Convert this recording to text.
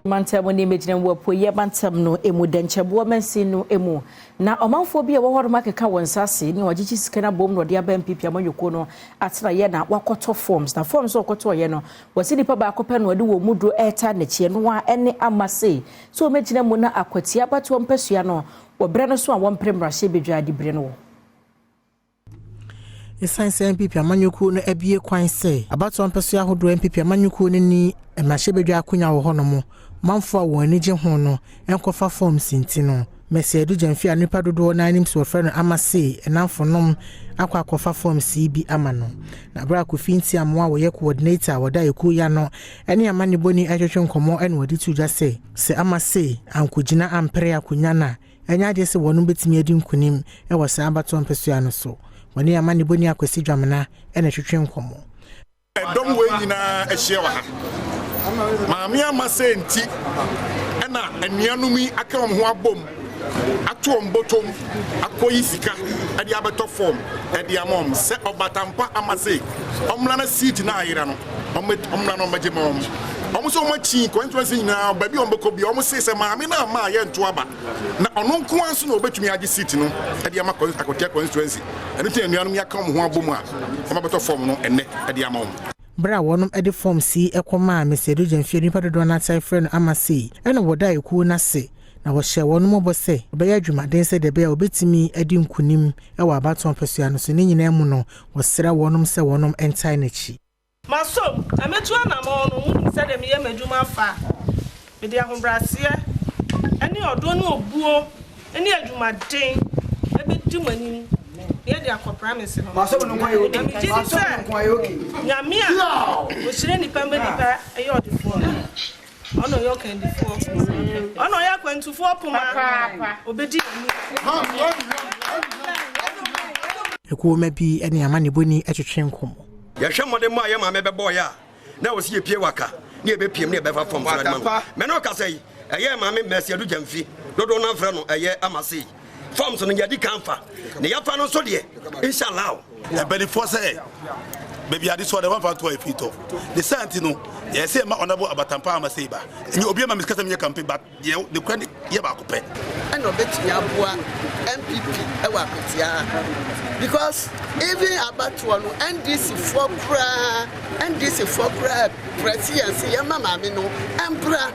Mantam ne mmɛgyina wɔ apueeɛ mantam no mu, Dɛnkyɛboɔ mansin no mu. Na ɔmanfoɔ bi a ɛwɔ hɔnom akeka wɔn nsa ase ne wɔagyegye sika no abom na wɔde aba NPP amanyɔkuo no atenaeɛ na wɔakɔtɔ forms. Na forms a wɔkɔtɔeɛ no, wɔse nipa baako pɛ na wɔde wɔn mu duro retaa n'akyi, ɛno ara ne ama sei sɛ wɔmmɛgyina mu na akwatia abatoɔ mpasua no wɔ berɛ no so a wɔmpere mmarahyɛbadwa adibere no wɔ. Esiane sɛ NPP amanyɔkuo no abue kwan sɛ abatoɔ mpɛsoa ahodoɔ a NPP amanyɔkuo no nni mmarahyɛbadwa akonya wɔ hɔ nom, manfoɔ a wɔn ani gye ho no nkɔfa forms nti no, Mercy Adu Gyamfi a nnipa dodoɔ no ara nim sɛ wɔfrɛ no Ama Say nnamfonom akɔ akɔfa forms yi bi ama no. Na berɛ a Kofi Ntiamoa a ɔyɛ coordinator a ɔda ekuo yi ano ne amanebɔni retwetwe nkɔmmɔ na ɔde too dwa sɛ, sɛ Ama Say ankɔgyina ampere akonya no a, Ɛnyɛ adeɛ sɛ wɔnom bɛtumi adi nkunim wɔ saa abatoɔ mpɛsoa no so. Wɔne amanebɔni Akwasi Dwamena na ɛtwetwe nkɔmmɔ. Ɛdɔm wei nyinaa ahyia wɔ ha. Maame ama sɛ nti ɛna anuanom yi aka wɔn ho abom ato wɔn bɔtɔm akɔyi sika de abɛtɔ fɔm de ama wɔn sɛ ɔbatampa ama se ɔmmra na seat no ayera no ɔmmra na ɔmmɛgye ma wɔn. Wɔn nso wɔn akyi constituency nyinaa baabi a wɔbɛkɔ bia wɔn se sɛ maame no amma a yɛnto aba na ɔno nko ara nso na ɔbɛtumi agye seat no de ama Akwatia constituency. Ɛno nti na anuanom yi aka wɔn ho abom a wɔabɛtɔ fɔm no ɛnnɛ de ama wɔn. Bere a wɔnom de fɔm sii kɔmaa Mister Adu Gyamfi a nnipa dodoɔ no ara taa frɛ no Ama Sei na wɔdaa ekuo no ase na wɔhyɛɛ wɔnom bɔ sɛ wɔbɛyɛ adwumaden sɛdeɛ ɛbɛyɛ a wɔbɛtumi adi nkunim wɔ abatoɔ mpɛsoa no so. Ne nyinaa mu no wɔsrɛ wɔnom sɛ wɔnom ntae n'akyi. Masom, na mɛtu anamɔn no, monim sɛdeɛ meyɛ m'adwuma fa. Mede ahobrɛaseɛ ne ɔdɔ ne obuo ne adwumaden bɛdi mo anim na yɛde akɔ Promise no. Na megye di sɛ Nyame a ɔhyira nnipa ma nnipa yɛ ɔdefoɔ no, ɔno na ɔyɛ ɔkandifoɔ, ɔno na ɔyɛ akwantufoɔ poma, ɔbɛdi yɛn anim. Ekuo mma bi ne amanebɔni twetwe nkɔmmɔ. Yɛhwɛ mmɔdemmɔ a yɛn maame bɛbɔeɛ a, na ɛwɔ sɛ yɛpue waka na yɛbɛpiem na yɛbɛfa fam so de ma no. Me ne wo kasa yi, ɛyɛɛ maame Mercy Adu Gyamfi, dodoɔ no ara frɛ no ɛyɛ Ama sei. Forms no yɛadi kan fa, na yɛafa no nso deɛ, Inshallah. Mpanimfoɔ sɛ, baabi ade soɔ deɛ wɔmfa nto a ɛfiri tɔ. Ne saa nti no, yɛyɛ sɛ yɛma Honourable Abatampa Ama sei ba. Ɛnyɛ obi ama me sika sɛ menyɛ campaign but Deɛ nokorɛ no yɛ baako pɛ. Ɛna ɔbɛtumi aboa NPP wɔ Akwatia ha because even abatoɔ no NDC foɔ koraa NDC foɔ koraa prɛse yɛn se yɛma maame no mbra.